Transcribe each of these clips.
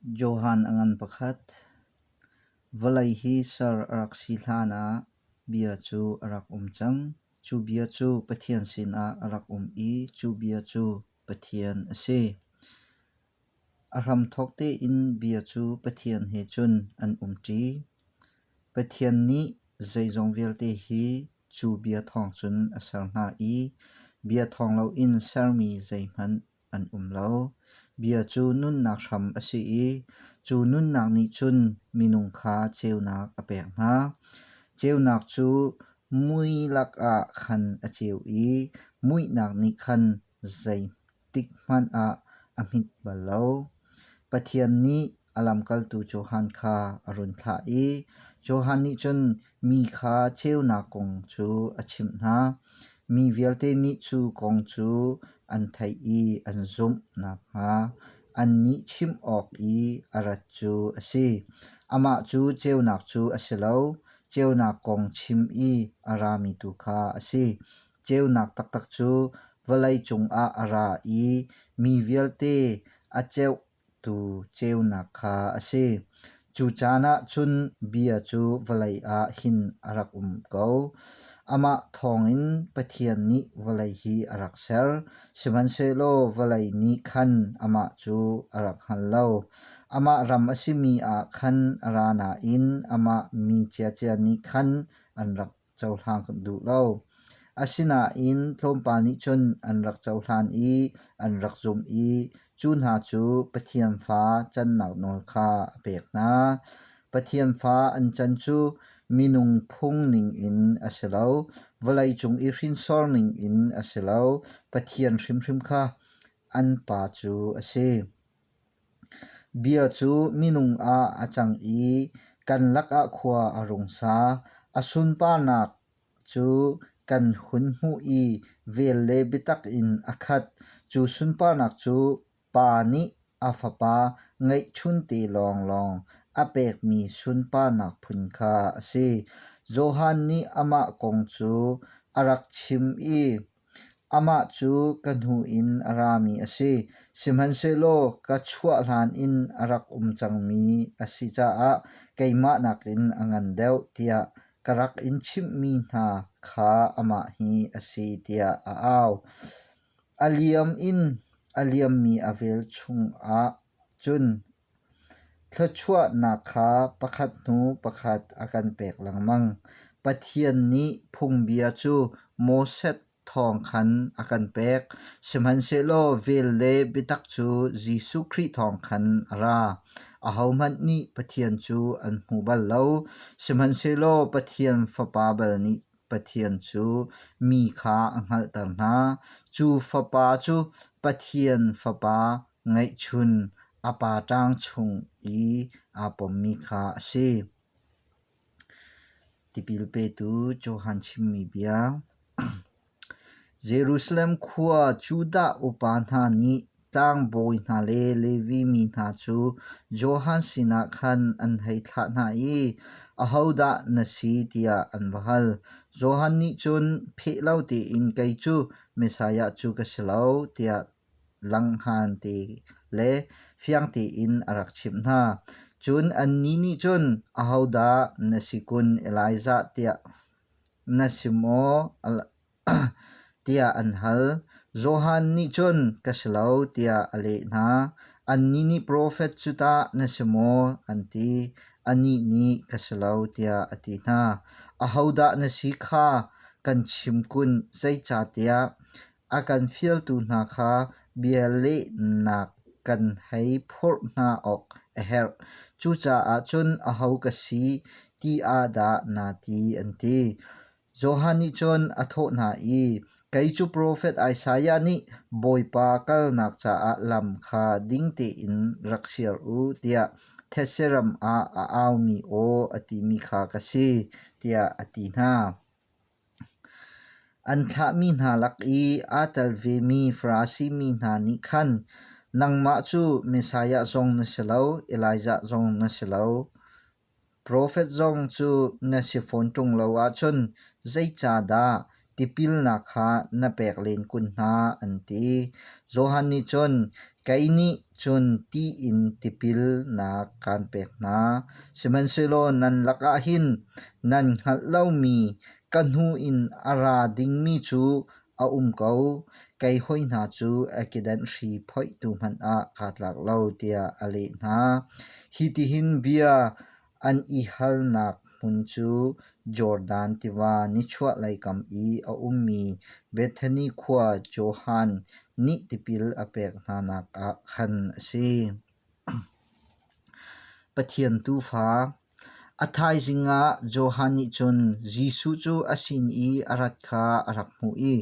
Johan a ngan pakhat. Vawlei hi ser a rak si hlanah bia cu a rak um cang. Cu bia cu Pathian sinah a rak um i cu bia cu Pathian a si. A hramthawk tein bia cu Pathian he cun an umṭi. Pathian nih zeizong vialte hi cu bia thawng cun a ser hna i bia thawng loin sermi zeihmanh an um lo. Bia cu nunnak hram a si i cu nunnak nih cun minung kha ceunak a pek hna. Ceunak cu mui lakah khan a ceu i muihnak nih khan zeitikhmanh ah a hmit bal lo. Pathian nih a lamkaltu Johan kha a run thlah i Johan nih cun mi kha ceunak kong cu a chimh hna. Mi vialte nih cu kong cu an theih i an zumh nakhnga annih chimh awk i a rat cu a si. Amah cu ceunak cu a si lo, ceunak kong chim i a rami tu kha a si. Ceunak taktak cu vawlei cungah a ra i mi vialte a ceuh tu ceunak kha a si. Cu caan ah cun bia cu vawlei ah hin a rak um ko. Amah thawngin Pathian nih vawlei hi a rak ser, sihmanhsehlaw vawlei nih khan amah cu a rak hngal lo. Amah ram a simi ah khan a ra nain amah mi ciacia nih khan an rak cohlang duh lo. Asinain tlawmpal nih cun an rak cohlan i an rak zumh i cu hna cu Pathian fa cannak nawl kha a pek hna. Pathian fa an can cu minung phung ningin a si lo, vawleicung i hrinsor ningin a si lo, Pathian hrimhrim kha an Pa cu a si. Bia cu minung ah a cang i kan lakah khua a rung sa. A sunparnak cu kan hun hmuh i vel le biatak in a khat. Cu sunparnak cu Pa nih a Fapa ngeihchunte lawnglawng a pekmi sunparnak phun kha a si. Johan nih amah kong cu a rak chim i Amah cu ka hnu in a rami a si, sihmanhsehlaw ka chuah hlan in a rak um cangmi a si caah keimah nakin a ngan deuh tiah ka rak in chimhmi hna kha amah hi a si tiah a au. A liam in a liammi a vel chungah cun Thluachuahnak kha pakhat hnu pakhat a kan pek lengmang. Pathian nih phungbia cu Moses thawng khan a kan pek, sihmanhsehlaw vel le biatak cu Jesuh Khrih thawng khan a ra. Ahohmanh nih Pathian cu an hmu bal lo, sihmanhsehlaw Pathian Fapa bal nih Pathian cu mi kha a hngalhter hna. Cu Fapa cu Pathian Fapa ngeihchun a pa ṭang chung i aa pommi kha a si. Tipil petu Johan chimmi bia. Jerusalem khua Judah upa hna nih tlangbawi hna le Levi mi hna cu Johan sinah khan an hei thlah hna i, “Ahodah na si?” tiah an va hal. Johan nih cun pheh lo tein, “Kei cu Messiah cu ka si lo,” tiah langhngan te le fiang tein a rak chimh hna. Cun annih nih cun, “Ahodah na si kun, Elijah tiah na si maw?” tiah an hal. Johan nih cun, “Ka si lo,” tiah a leh hna. Annih nih, “Profet cu tah na si maw?” an ti. Anih nih, “Ka si lo,” tiah a ti hna. “Ahodah na si kha kan chim kun, zeicahtiah A kan fialtu hna kha bia lehnak kan hei phorh hna awk a herh. Cucaah cun aho ka si ti ah dah naa ti?” an ti. Johan nih cun a thawh hna i, “Kei cu profet Isaiah nih Bawipa kalnak caah lam kha ding tein rak siar u, tiah thetse ram ah a aumi aw a timi kha ka si,” tiah a ti hna. An thlahmi hna lak i aa tel vemi Farasi mi hna nih khan, “Nangmah cu Messiah zong na si lo, Elijah zong na si lo, profet zong cu na si fawn ṭung lo ahcun zeicahdah tipilnak kha na pek len kun hna?” an ti. Johan nih cun, “Kei nih cun ti in tipilnak kaan pek hna. Sihmanhsehlaw nan lakah hin nan hngalh lomi ka hnu in a ra dingmi cu a um ko. Kei hawi hna cu a kedanh hri phoihtu hmanh ah kaa tlak lo, tiah a leh hna. Hitihin bia an i halnak hmun cu Jordan tiva nichuahlei kam i a ummi Bethani khua Johan nih tipil a pek hnanak ah khan a si. Pathian Tuufa A thaizing ah Johan nih cun Jesuh cu a sin i a rat kha a rak hmuh i,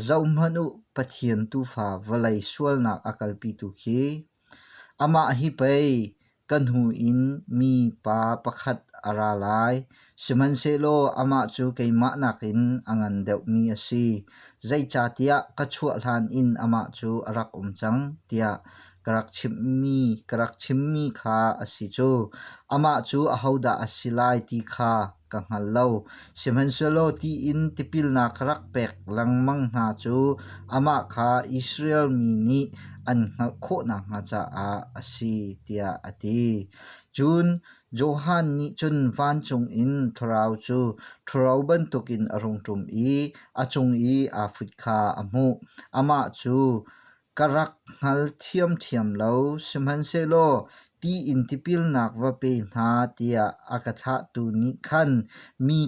“Zohhmanh u, Pathian Tuufa vawlei sualnak a kalpitu khi! Amah hi pei ka hnu in mipa pakhat a ra lai, sihmanhsehlaw amah cu keimah nakin a ngan deuhmi a si, zeicahtiah ka chuah hlan in amah cu a rak um cang,” tiah ka rak chimmi kha a si cu. Amah cu ahodah a si lai ti kha ka hngal lo. Sihmanhsehlaw ti in tipilnak ka rak pek lengmang hna cu amah kha Israel mi nih an hngalh khawh nakhnga caah a si, tiah a ti. Cun Johan nih cun vancung in Thlarau cu ṭhuro bantukin a rung ṭum i a cung i aa fut kha a hmuh. Amah cu Ka rak hngal thiamṭhiam lo, sihmanhsehlaw ti in tipilnak va pe hna tiah a ka thlahtu nih khan mi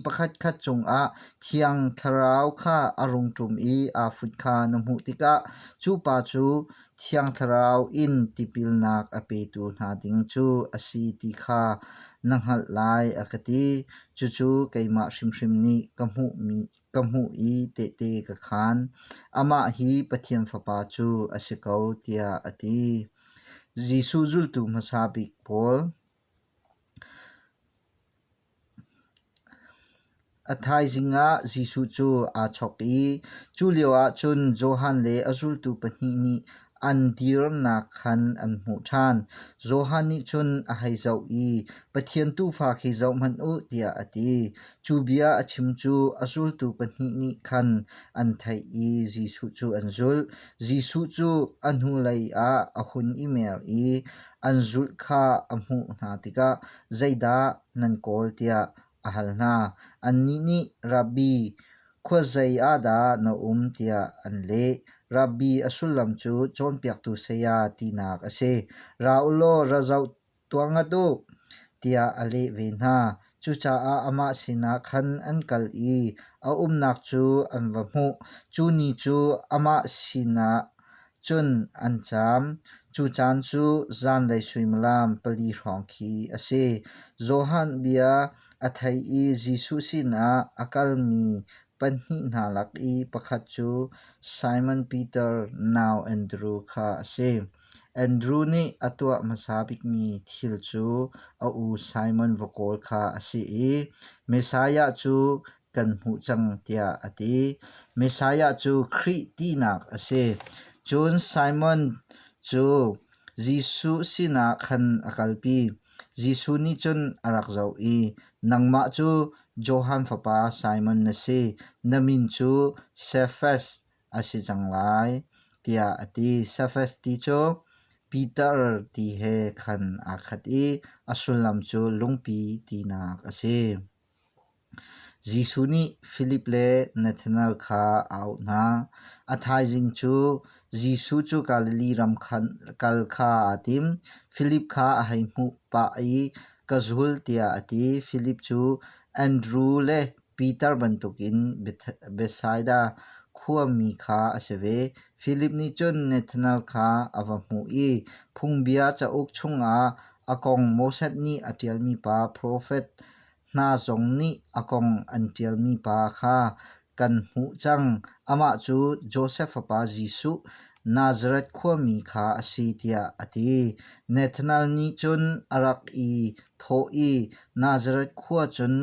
pakhatkhat cungah Thiang Thlarau kha a rung ṭum i aa fut kha na hmuh tikah cu pa cu Thiang Thlarau in tipilnak a petu hna ding cu a si ti kha na hngalh lai, a ka ti. Cucu keimah hrimhrim nih ka hmuhmi ka hmuh i tehte ka khaan. Amah hi Pathian Fapa cu a si ko, tiah a ti. Jesuh zultu hmasa bik pawl A thaizing ah Jesuh cu aa chawk i cu lioah cun Johan le a zultu pahnih nih an dirnak khan an hmuh ṭhan. Johan nih cun a hei zoh i, Pathian Tuufa khi zohhmanh u, tiah a ti. Cu bia a chim cu a zultu pahnih nih khan an theih i Jesuh cu an zulh. Jesuh cu a hnulei ah a hun i mer i an zulh kha a hmuh hna tikah, “Zeidah nan kawl?” tiah a hal hna. Annih nih, “Rabbi, khuazei ah dah na um?” tiah an leh. Rabbi a sullam cu cawnpiaktu saya tinak a si. “Ra u law ra zoh tuah ngat u,” tiah a leh ve hna. Cucaah amah sinah khan an kal i a umnak cu an va hmuh. Cu ni cu amah sinah cun an caam. Cu caan cu zanlei suimilam 4 hrawng khi a si. Johan bia a thei i Jesuh sinah a kalmi pahnih hna lak i pakhat cu Simon Peter nau Andru kha a si. Andru nih a tuah hmasa bikmi thil cu a u Simon va kawl kha a si i Messiah cu kan hmuh cang tiah a ti. Messiah cu Khrih tinak a si. Cun Simon cu Jesuh sinah khan a kalpi. Jesuh nih cun a rak zoh i, Nangmah cu Johan fapa Simon na si, na min cu Sefas a si cang lai, tiah a ti. Sefas ti cu Peter ti he khan aa khat i a sullam cu lungpi tinak a si. Jesuh nih Filip le Nathanael kha a auh hna. A thaizing cu Jesuh cu Galilee ram kal kha aa tim. Filip kha a hei hmuh pah i, Ka zul, tiah a ti. Filip cu Andru le Peter bantukin Bethsaida khuami kha a si ve. Filip nih cun Nathanael kha a va hmuh i Phungbia cauk chungah a kong Moses nih a ṭialmi pa profet hna zong nih a kong an ṭialmi pa kha kan hmuh cang. Amah cu Josef fapa Jesuh, Nazareth khuami kha a si, tiah a ti. Nathanael nih cun a rak i thawh i, Nazareth khua cun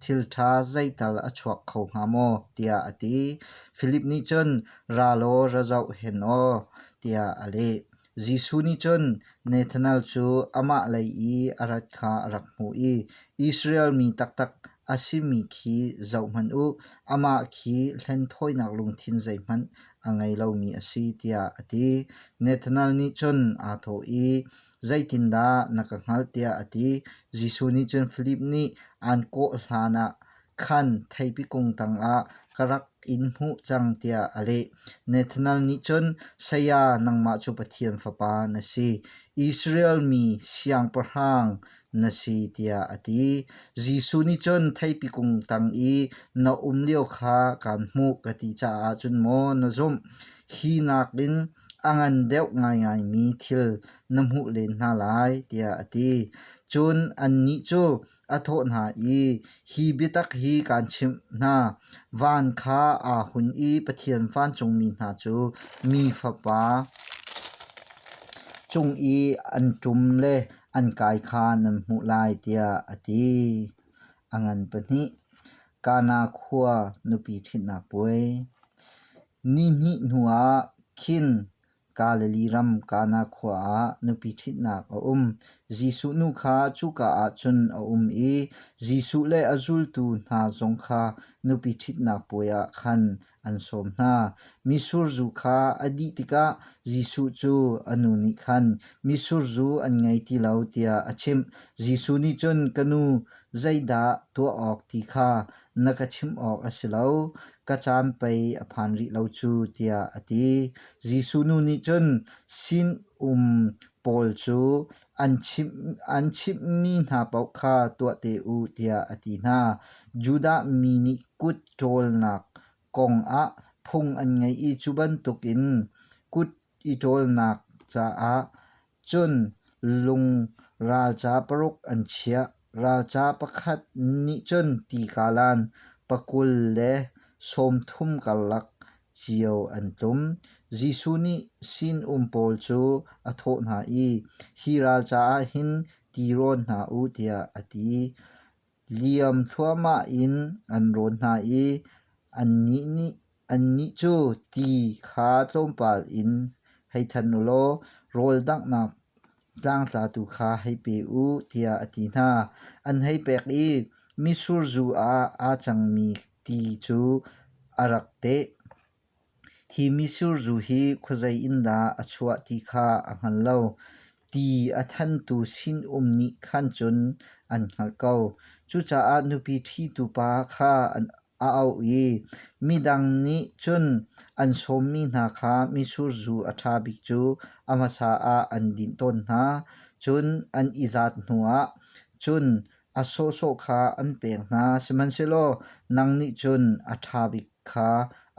thil ṭha zeital a chuak kho hnga maw? tiah a ti. Filip nih cun, Ra law ra zoh hen aw, tiah a leh. Jesuh nih cun Nathanael cu amah lei i a rat kha a rak hmuh i Israel mi taktak a simi khi zohhmanh u, amah khi hlenthawinak lungthin zeihmanh a ngei lomi a si, tiah a ti. Nathanael nih cun aa thawh i, Zeitindah na ka hngalh? tiah a ti. Jesuh nih cun Filip nih aan kawh hlanah khan theipi kung tangah ka rak in hmuh cang tiah a leh. Nathanael nih cun, Saya, nangmah cu Pathian Fapa na si, Israel mi siangpahrang na si tiah a ti. Jesuh nih cun theipi kung tang i na um lio kha kaan hmuh ka ti caah cun maw na zumh? Hi nakin a ngan deuh ngaingaimi thil na hmuh len hna lai tiah a ti. Cun annih cu a thawh hna i, Hi biatak hi kaan chimh hna, van kha aa hun i Pathian vancungmi hna cu Mi Fapa cung i an ṭum le an kai kha nan hmuh lai, tiah a ti. A ngan pahnih. Kana khua nupi ṭhitnak puai. Nihnih hnuah khin Galilee ram Kana khua ah nupi ṭhitnak a um. Jesuh nu kha cuka ah cun a um i Jesuh le a zultu hna zong kha nupi ṭhitnak puai ah khan an sawm hna. Mitsur zu kha a dih tikah Jesuh cu a nu nih khan mitsur zu an ngei ti lo tiah a chimh. Jesuh nih cun, Ka nu, zeidah tuah awk ti kha na ka chimh awk a si lo, ka caan pei a phan rih lo cu, tiah a ti. Jesuh nu nih cun sinum pawl cu an chimhmi hna paoh kha tuah te u tiah a ti hna. Judah mi nih kut ṭawlnak kong ah phung an ngei i cu bantukin kut i ṭawlnak caah cun lung ralca paruk an chiah. Ralca pakhat nih cun ti kalan pakul le 30 karlak cio an tlum. Jesuh nih sinum pawl cu a thawh hna i, “Hi ralca ah hin ti rawn hna u,” tiah a ti. Liam thluahmah in an rawn hna i annih cu ti kha tlawmpal in hei than u law rawl danghnak tlangtlatu kha hei pe u tiah a ti hna. An hei pek i mitsur zu ah aa cangmi ti cu a rak teh. Hi mitsur zu hi khuazei in dah a chuah ti kha a hngal lo. Ti a thantu sinum nih khan cun an hngalh ko. Cucaah nupi ṭhitu pa kha a auh i midang nih cun an sawmmi hna kha mitsur zu a ṭha bik cu a hmasa ah an dinh tawn hna. Cun an i zat hnuah cun a sawhsawh kha an pek hna. Sihmanhsehlaw nang nih cun a ṭha bik kha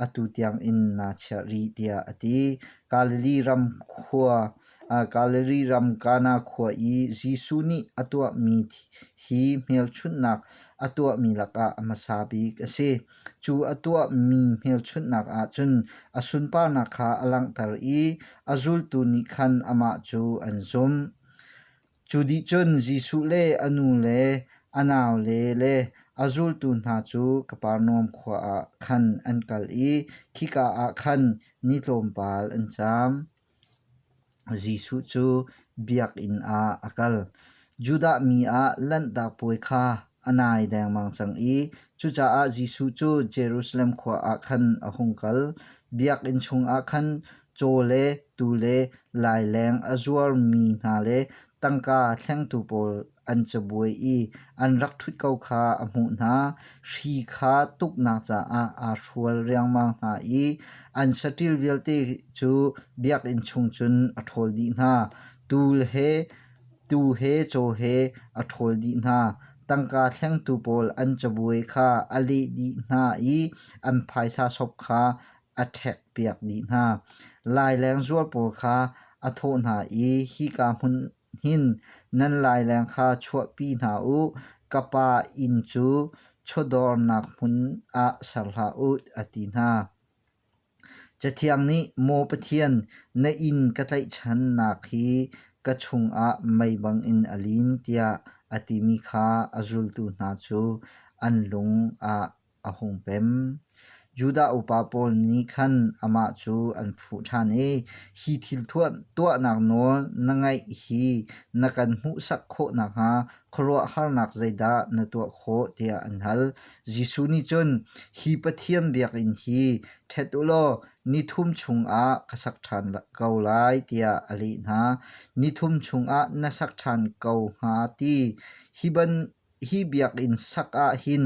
atu tiangin naa chiah rih, tiah a ti. Galilee ram khua Galilee ram Kana khua i Jesuh nih a tuahmi hi hmelchunhnak a tuahmi lakah a hmasa bik a si. Cu a tuahmi hmelchunhnak ah cun a sunparnak kha a langhter i a zultu nih khan amah cu an zumh. Cu dih cun Jesuh le a nu le a naule le a zultu hna cu Kapernaum khua ah khan an kal i khika ah khan ni tlawmpal an caam. Jesuh cu biakinn ah a kal. Judah mi ah Lanhtak Puai kha a nai dengmang cang i cucaah Jesuh cu Jerusalem khua ah khan a hung kal. Biakinn chungah khan caw le tuu le laileng a zuarmi hna le tangka thlengtu pawl an cabuai i an rak ṭhut ko kha a hmuh hna. Hri kha tuknak caah aa hrual riangmang hna i an saṭil vialte cu biakinn chung cun a ṭhawl dih hna. Tuu he caw he a ṭhawl dih hna. Tangka thlengtu pawl an cabuai kha a leh dih hna i an phaisa sop kha a ṭhekpiak dih hna. Laileng zual pawl kha a thawh hna i, “Hika hmun hin nan laileng kha chuahpi hna u. Ka Pa inn cu chawdawrnak hmun ah ser hlah u,” a ti hna. Cathiang nih, “Maw Pathian, na inn ka tlaihchannak hi ka chungah mei bangin a lin,” tiah a timi kha a zultu hna cu an lung ah a hung pem. Judah upa pawl nih khan amah cu an fuh ṭhan i, Hi thil tuahnak nawl na ngeih hi na kan hmuhsak khawh nakhnga khuaruahharnak zeidah na tuah khawh tiah an hal. Jesuh nih cun, Hi Pathian biakinn hi ṭhet u law nithum chungah ka sak ṭhan ko lai tiah a leh hna. Nithum chungah na sak ṭhan ko hnga ti. Hi biakinn sak ah hin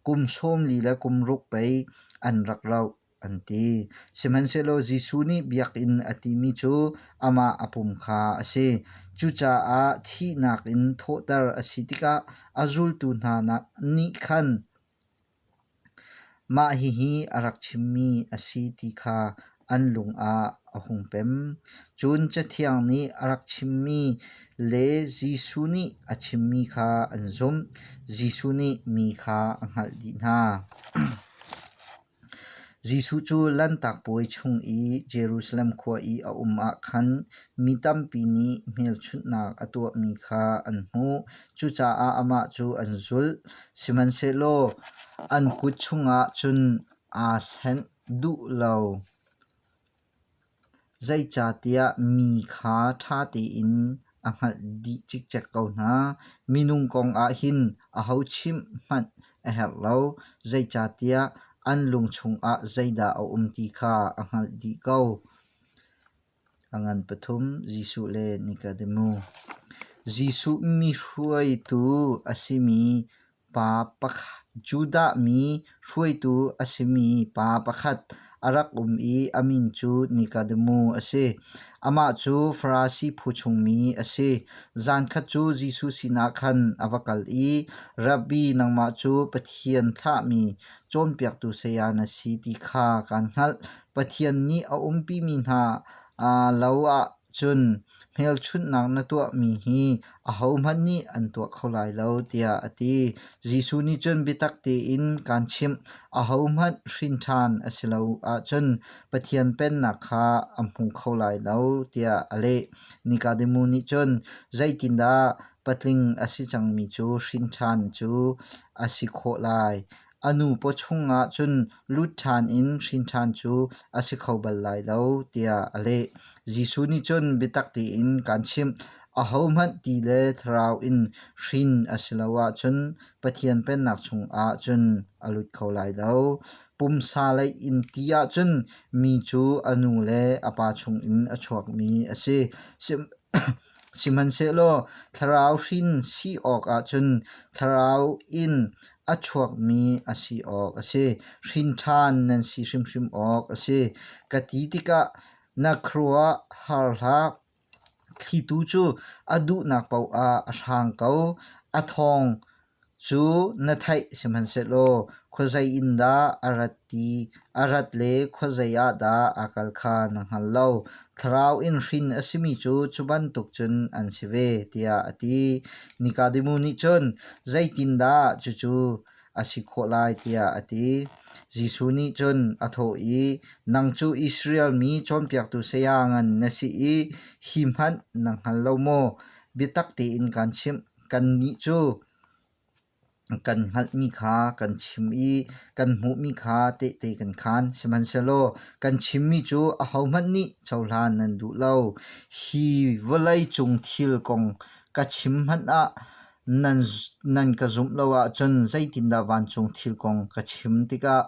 kum 40 le kum ruk pei an rak rauh, an ti. Sihmanhsehlaw Jesuh nih biakinn a timi cu amah a pum kha a si. Cucaah thihnak in thawhter a si tikah a zultu hna nih khan Mah hihi a rak chimmi a si ti kha an lung ah a hung pem. Cun Cathiang nih a rak chimmi le Jesuh nih a chimmi kha an zumh. Jesuh nih mi kha a hngalh dih hna. Jesuh cu Lanhtak Puai chung i Jerusalem khua i a um ah khan mi tampi nih hmelchunhnak a tuahmi kha an hmuh. Cucaah amah cu an zulh. Sihmanhsehlaw an kut chungah cun aa senh duh lo. Zeicahtiah mi kha ṭha tein a hngalh dih cikcek ko hna. Minung kong ah hin aho chimh hmanh a herh lo, zeicahtiah an lung chungah zeidah a um ti kha a hngalh dih ko. A ngan pathum Jesuh le Nikodemu. Jesuh mi hruaitu a simi Pa Judah mi hruaitu a simi pa pakhat a rak um i a min cu Nikodemu a si. Amah cu Farasi phu chungmi a si. Zankhat cu Jesuh sinah khan a va kal i, Rabbi, nangmah cu Pathian thlahmi cawnpiaktu saya na si ti kha kaan hngalh. Pathian nih a umpimi hna lo ah cun hmelchunhnak na tuahmi hi ahohmanh nih an tuah kho lai lo, tiah a ti. Jesuh nih cun biatak tein kaan chimh, ahohmanh hrin ṭhan a si lo ahcun Pathian Pennak kha a hmu kho lai lo, tiah a leh. Nikodemu nih cun, Zeitindah patling a si cangmi cu hrin ṭhan cu a si khawh lai? A nu pawchung ah cun lut ṭhan in hrin ṭhan cu a si kho bal lai lo, tiah a leh. Jesuh nih cun biatak tein kaan chimh, ahohmanh ti le Thlarau in hrin a si lo ahcun Pathian Pennak chungah cun a lut kho lai lo. Pumsa lei in ti ahcun mi cu a nu le a pa chungin a chuakmi a si. Sihmanhsehlaw Thlarau hrin si awkah cun Thlarau in a chuakmi a si awk a si. Hrin ṭhan nan si hrimhrim awk a si. Ka ti tikah na khuaruah har hlah. Thlitu cu a duhnak paoh ah a hrang ko. A thawng cu na theih, sihmanhsehlaw khuazei in dah a rat ti a rat le khuazei ah dah aa kal kha na hngal lo. Thlarau in hrin a simi cu cu bantuk cun an si ve, tiah a ti. Nikodemu nih cun, Zeitindah cucu a si khawh lai, tiah a ti. Jesuh nih cun a thawh i, Nang cu Israel mi cawnpiaktu saya ngan na si i hi hmanh na hngal lo maw? Biatak tein kaan chimh, Kannih cu kan hngalhmi kha kan chim i kan hmuhmi kha tehte kan khaan. Sihmanhsehlaw kan chimmi cu ahohmanh nih cohlan nan duh lo. Hi vawleicung thil kong ka chim hmanh ah nan ka zumh lo ahcun zeitindah vancung thil kong ka chim tikah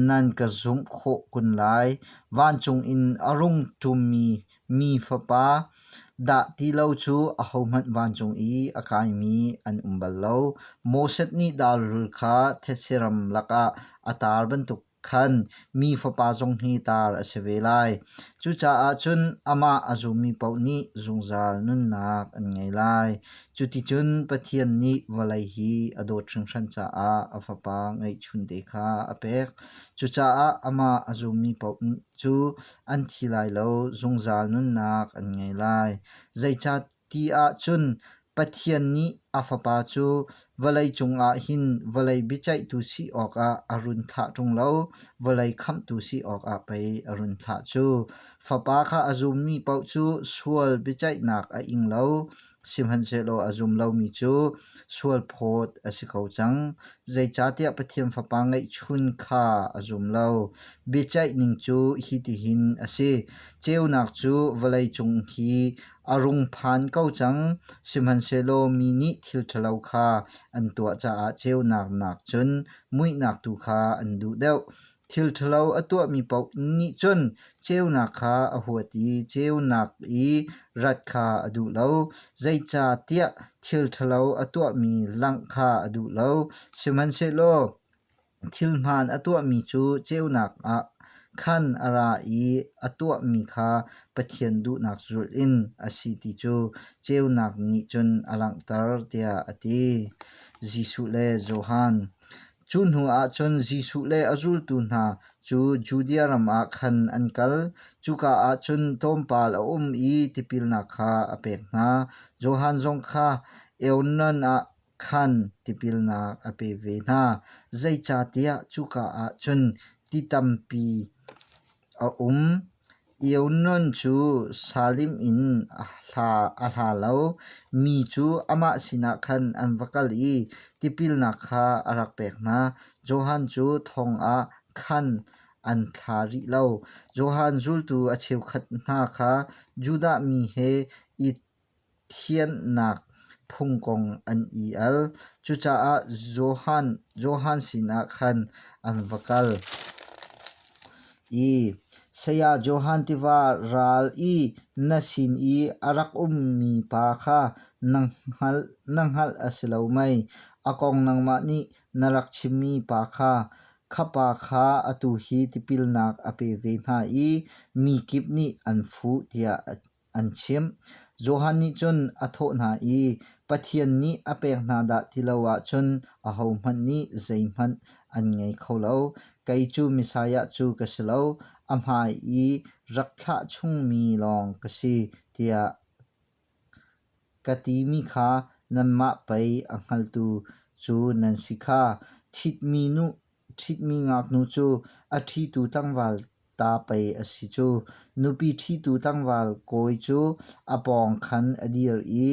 nan ka zumh khawh kun lai? Vancung in a rung ṭummi Mi Fapa dah ti lo cu ahohmanh vancung i a kaimi an um bal lo. Moses nih darrul kha thetse ram lakah a tar bantuk khan mi Fapa zong hi tar a si ve lai. Cucaah cun amah a zummi paoh nih zungzal nunnak an ngei lai. Cuticun Pathian nih vawlei hi a dawt hringhran caah a Fapa ngeihchunte kha a pek. Cucaah amah a zummi paoh cu an thi lai lo, zungzal nunnak an ngei lai. Zeicahti ahcun Pathian nih a Fapa cu vawleicung ah hin vawlei biaceihtu si awkah a run thlah ṭung lo, vawlei khamhtu si awkah pei a run thlah cu. Fapa kha a zummi paoh cu sual biaceihnak a ing lo. Sihmanhsehlaw a zum lomi cu sualphawt a si ko cang, zeicahtiah Pathian Fapa ngeihchun kha a zum lo. Biaceih ning cu hitihin a si: ceunak cu vawlei cung hi a rung phan ko cang, sihmanhsehlaw mi nih thil ṭhalo kha an tuah caah ceunak nakcun muihnak tu kha an duh deuh. Thil ṭhalo a tuahmi paoh nih cun ceunak kha a huat i ceunak i rat kha a duh lo, zeicahtiah thil ṭhalo a tuahmi langh kha a duh lo. Sihmanhsehlaw thil hmaan a tuahmi cu ceunak ah khan a ra i a tuahmi kha Pathian duhnak zulh in a si ti cu ceunak nih cun a langhter, tiah a ti. Jesuh le Johan. Cu hnuah cun Jesuh le a zultu hna cu Judea ram ah khan an kal. Cuka ah cun tlawmpal a um i tipilnak kha a pek hna. Johan zong kha Aenon ah khan tipilnak a pe ve hna, zeicahtiah cuka ah cun ti tampi a um. Ionon cu Salim in a hla lo. Mi cu amah sinah khan an va kal i tipilnak kha a rak pek hna. Johan cu thong ah khan an thla rih lo. Johan zultu a cheukhat hna kha Judah mi he i thiannak phung kong an i al. Cucaah Johan sinah khan an va kal i, “Saya Johan tiva ral i na sin i a rak ummi pa kha na hngalh a si lo mei? A kong nangmah nih na rak chimmi pa kha, kha pa kha atu hi tipilnak a pe ve hna i mi kip nih an fuh,” tiah an chimh. Johan nih cun a thawh hna i, Pathian nih a pek hna dah ti lo ahcun ahohmanh nih zeihmanh an ngei kho lo. Kei cu Messiah cu ka si lo, a hmai i rak thlah chungmi lawng ka si, tiah ka timi kha nanmah pei a hngaltu cu nan si kha. Ṭhitmi ngaknu cu a ṭhitu tlangval ta pei a si cu. Nupi ṭhitu tlangval kawi cu a pawng khan a dir i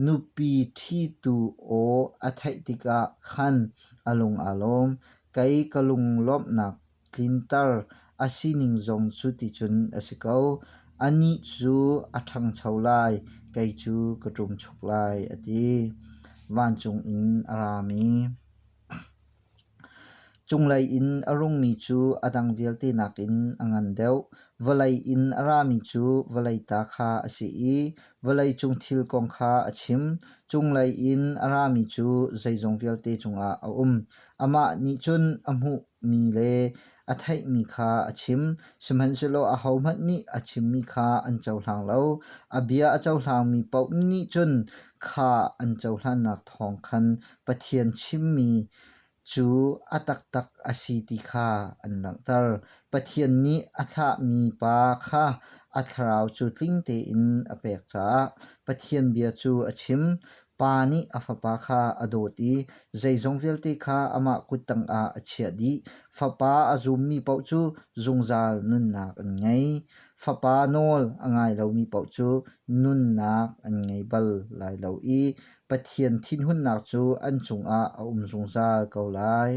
nupi ṭhitu aw a theih tikah khan a lung aa lawm. Kei ka lunglawmhnak tlinter a sining zong cuticun a si ko. Anih cu a ṭhangcho lai, kei cu ka ṭumchuk lai, a ti. Vancung in a rami. Cunglei in a rungmi cu a dang vialte nakin a ngan deuh. Vawlei in a rami cu vawlei ta kha a si i vawleicung thil kong kha a chim. Cunglei in a rami cu zeizong vialte cungah a um. Amah nih cun a hmuhmi le a theihmi kha a chim, sihmanhsehlaw ahohmanh nih a chimmi kha an cohlang lo. A bia a cohlangmi paoh nih cun kha an cohlannak thawng khan Pathian chimmi cu a taktak a si ti kha an langhter. Pathian nih a thlahmi Pa kha a thlarau cu tling tein a pek caah Pathian bia cu a chim. Pa nih a Fapa kha a dawt i zeizong vialte kha amah kut tangah a chiah dih. Fapa a zummi paoh cu zungzal nunnak an ngei. Fapa nawl a ngai lomi paoh cu nunnak an ngei bal lai lo i Pathian thinhunnak cu an cungah a um zungzal ko lai.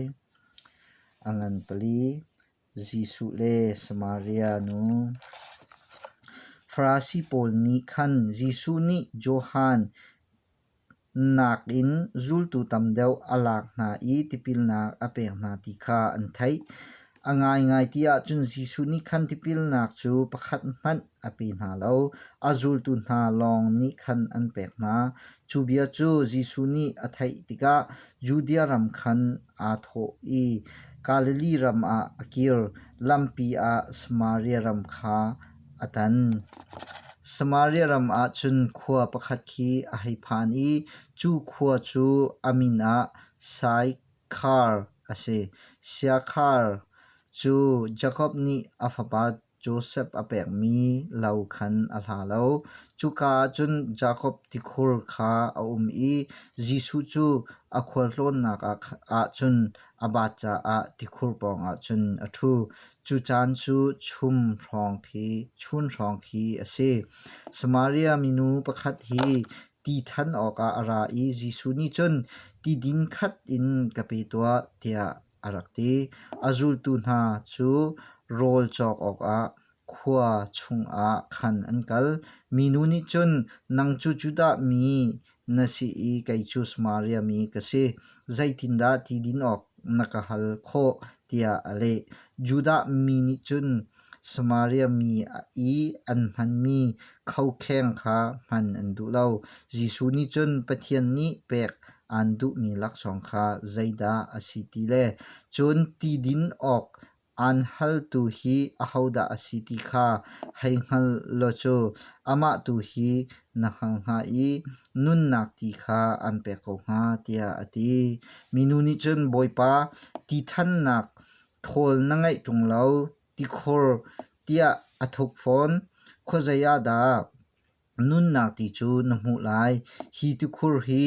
A ngan pali. Jesuh le Samaria nu. Farasi pawl nih khan Jesuh nih Johan nakin zultu tam deuh a lak hna i tipilnak a pek hna ti kha an theih. A ngaingai ti ahcun Jesuh nih khan tipilnak cu pakhat hmanh a pe hna lo, a zultu hna lawng nih khan an pek hna. Cu bia cu Jesuh nih a theih tikah Judea ram khan aa thawh i Galilee ram ah a kir. Lampi ah Samaria ram kha a tan. Samaria ram ah cun khua pakhat khi a hei phan i cu khua cu a min ah Saikhar a si. Siakhar cu Jakob nih a fapa Josef a pekmi lo khan a hla lo. Cuka ah cun Jakob tikhur kha a um i Jesuh cu a khualtlawnnak ah cun a bat caah tikhur pawngah cun a ṭhu. Cu caan cu chun hrawng khi a si. Samaria minu pakhat hi Ti than awkah a ra i Jesuh nih cun ti din khat in ka pe tuah tiah a rak ti. A zultu hna cu rawl cawk awkah khua chungah khan an kal. Minu nih cun, Nang cu Judah mi na si i kei cu Samaria mi ka si. Zeitindah ti din awk na ka hal khawh? tiah a leh. Judah mi nih cun Samaria mi i an hmanmi khokheng kha hman an duh lo. Jesuh nih cun Pathian nih pek aan duhmi laksawng kha zeidah a si ti le cun ti din awk aan haltu hi ahodah a si ti kha hei hngal law cu amah tu hi na hngal hnga i nunnak ti kha an pek ko hnga tiah a ti. Minu nih cun Bawipa, ti thannak thawl na ngeih ṭung lo, tikhur tiah a thuk fawn. Khuazei ah dah nunnak ti cu na hmuh lai? Hi tikhur hi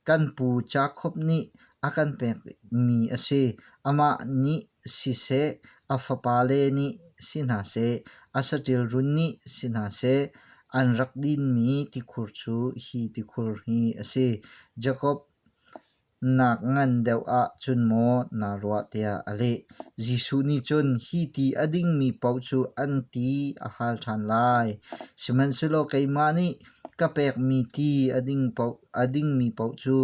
kan pu Jakob nih a kan pekmi a si. Amah nih siseh, a fapale nih si hna seh, a saṭil run nih si hna seh, an rak dinmi tikhur cu hi tikhur hi a si. Jakob Nak ngan deuh ah cun maw naa ruah tiah a leh. Jesuh nih cun hi ti a dingmi paoh cu an ti a hal ṭhan lai. Sihmanhsehlaw keimah nih ka pekmi ti a dingmi paoh cu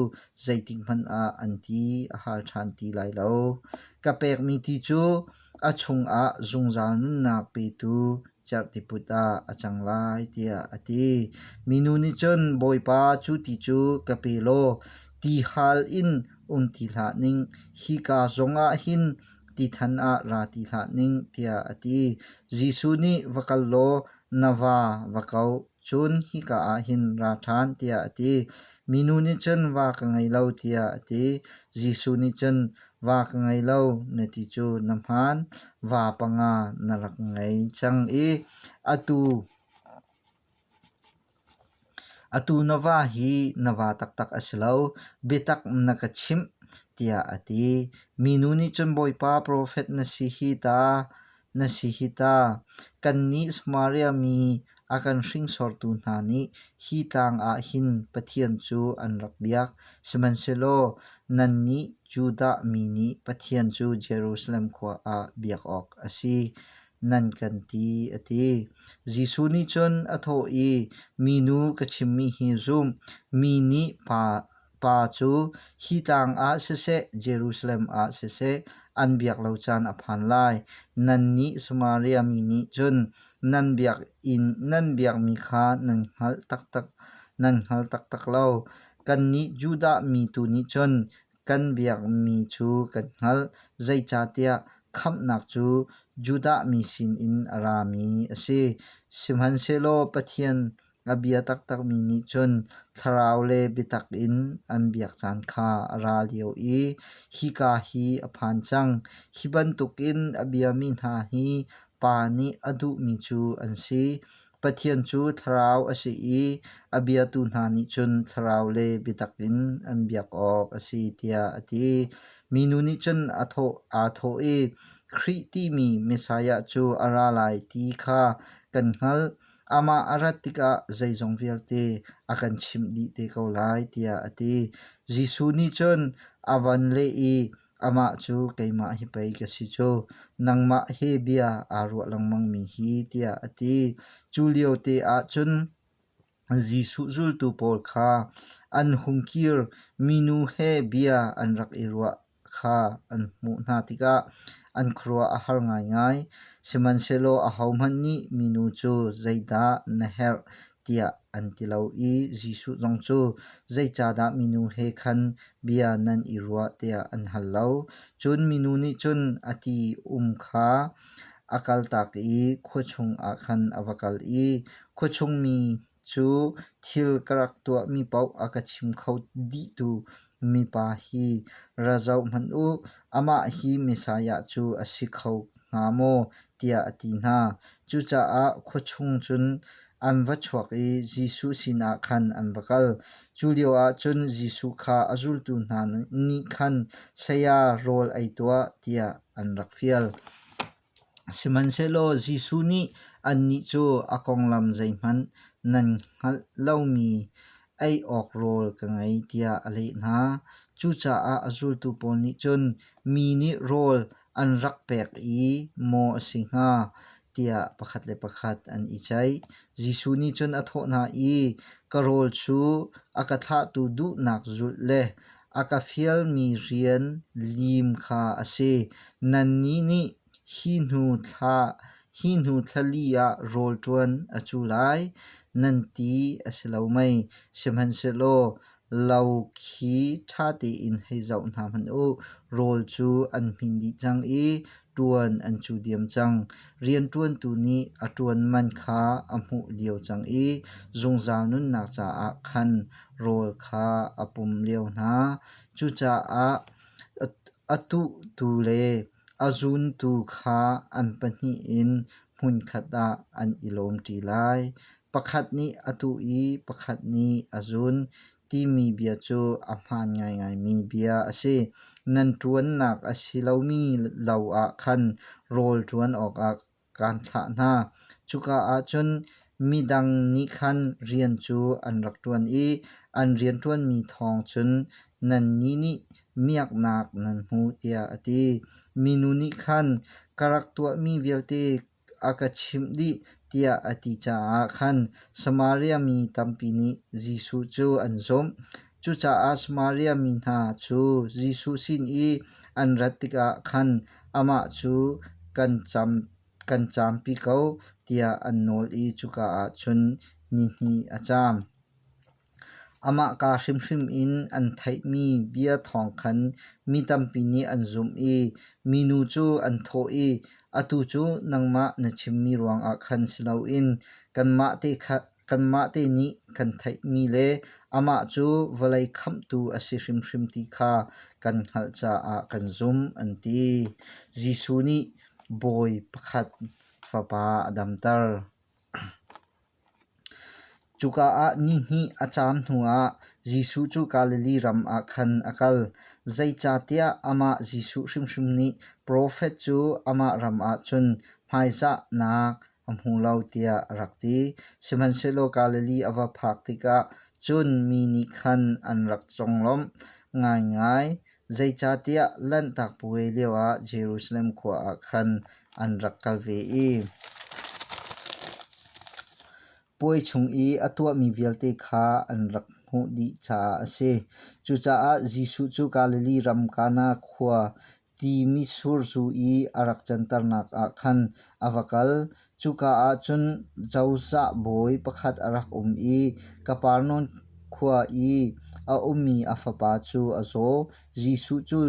zeitikhmanh ah an ti a hal ṭhan ti lai lo. Ka pekmi ti cu a chungah zungzal nunnak petu cerhtiput ah a cang lai tiah a ti. Minu nih cun Bawipa cu ti cu ka pe law ti hal in um ti hlah ning, hika zongah hin ti than ah ra ti hlah ning tiah a ti. Jesuh nih va kal law na va va ko, cun hika ah hin ra ṭhan tiah a ti. Minu nih cun va ka ngei lo tiah a ti. Jesuh nih cun Va ka ngei lo na ti cu na hmaan. Va panga na rak ngei cang i atu na va hi na va taktak a si lo. Biatak na ka chimh tiah a ti. Minu nih cun Bawipa profet na si hi ta, na si hi ta. Kannih Samaria mi a kan hringsortu hna nih hi tlang ah hin Pathian cu an rak biak, sihmanhsehlaw nannih Judah mi nih Pathian cu Jerusalem khua ah biak awk a si, nan kan ti, a ti. Jesuh nih cun a thawh i, Minu ka chimmi hi zum, mi nih Pa cu hi tlang ah siseh, Jerusalem ah siseh, an biak lo caan a phan lai. Nannih Samaria mi nih cun nan biakinn nan biakmi kha nan hngal taktak lo. Kannih Judah mi tu nih cun kan biakmi cu kan hngalh, zeicahtiah khamhnak cu Judah mi sinin a rami a si. Sihmanhsehlaw Pathian A bia taktakmi nih cun thlarau le biatak in an biak caan kha a ra lio i hika hi a phan cang. Hi bantukin a biami hna hi Pa nih a duhmi cu an si. Pathian cu thlarau a si i a biatu hna nih cun thlarau le biatak in an biak awk a si tiah a ti. Minu nih cun aa thawh i Khrih timi Messiah cu a ra lai ti kha kan hngalh. Amah a rat tikah zeizong vialte a kan chimh dih te ko lai tiah a ti. Jesuh nih cun a van leh i amah cu keimah hi pei ka si cu, nangmah he bia aa ruah lengmangmi hi tiah a ti. Cu lio te ah cun Jesuh zultu pawl kha an hung kir, minu he bia an rak i ruah kha an hmuh hna tikah an khuaruah a har ngaingai. Sihmanhsehlaw ahohmanh nih minu cu zeidah na herh tiah an ti lo i Jesuh zong cu zeicahdah minu he khan bia nan i ruah tiah an hal lo. Cun minu nih cun a ti um kha a kaltak i khua chungah khan a va kal i khua chungmi cu thil ka rak tuahmi paoh a ka chim kho dihtu mipa hi ra zoh hmanh u, amah hi Messiah cu a si kho hnga maw tiah a ti hna. Cucaah khua chung cun an va chuak i Jesuh sinah khan an va kal. Cu lioah cun Jesuh kha a zultu hna nih khan, Saya, rawl ei tuah, tiah an rak fial. Sihmanhsehlaw Jesuh nih annih cu a konglam zeihmanh nan hngalh lomi Ei awk rawl ka ngei, tiah a leh hna. Cucaah a zultu pawl nih cun, Mi nih rawl an rak pek i maw a si hnga, tiah pakhat le pakhat an i ceih. Jesuh nih cun a thawh hna i, Ka rawl cu a ka thlahtu duhnak zulh le a ka fialmi rian lim kha a si. Nannih nih hi hnu thla li ah rawl ṭuan a cu lai, nan ti a si lo mei? Sihmanhsehlaw lo khi ṭha tein hei zoh hna hmanh u, rawl cu an hmin dih cang i ṭuan an cu diam cang. Rianṭuantu nih a ṭuan man kha a hmuh lio cang i zungzal nunnak caah khan rawl kha a pum lio hna. Cucaah a tuhtu le a zuntu kha an pahnih in hmunkhat ah an i lawmṭi lai. Pakhat nih a tuh i pakhat nih a zun timi bia cu a hmaan ngaingaimi bia a si. Nan ṭuannak a si lomi lo ah khan rawl ṭuan awkah kaan thlah hna. Cuka ah cun midang nih khan rian cu an rak ṭuan i an rianṭuanmi thawng cun nannih nih miaknak nan hmu, tiah a ti. Minu nih khan, Ka rak tuahmi vialte a ka chimh dih, tiah a ti caah khan Samaria mi tampi nih Jesuh cu an zumh. Cucaah Samaria mi hna cu Jesuh sin i an rat tikah khan amah cu kan campi ko, tiah an nawl i cuka ah cun ni hnih a caam. Amah kaa hrimhrim in an theihmi bia thawng khan mi tampi nih an zumh i minu cu an thawh i, Atu cu nangmah na chimmi ruangah khan si loin kanmah te nih kan theihmi le amah cu vawlei khamhtu a si hrimhrim ti kha kan hngalh caah kan zumh, an ti. Jesuh nih bawi pakhat fapa a damter. Cuka ah nihnih a caam hnuah Jesuh cu Galilee ram ah khan a kal. Zeicahtiah amah Jesuh hrimhrim nih profet cu amah ram ah cun hmaizahnak a hmu lo tiah a rak ti. Sihmanhsehlaw Galilee a va phak tikah cun mi nih khan an rak conglawmh ngaingai, zeicahtiah Lanhtak Puai lioah Jerusalem khua ah khan an rak kal ve i puai chung i a tuahmi vialte kha an rak hmuh dih caah a si. Cucaah Jesuh cu Galilee ram Kana khua ti mitsur zu i a rak canternak ah khan a va kal. Cuka ah cun cozah bawi pakhat a rak um i Kapernaum khua i a ummi a fapa cu a zaw. Jesuh cu.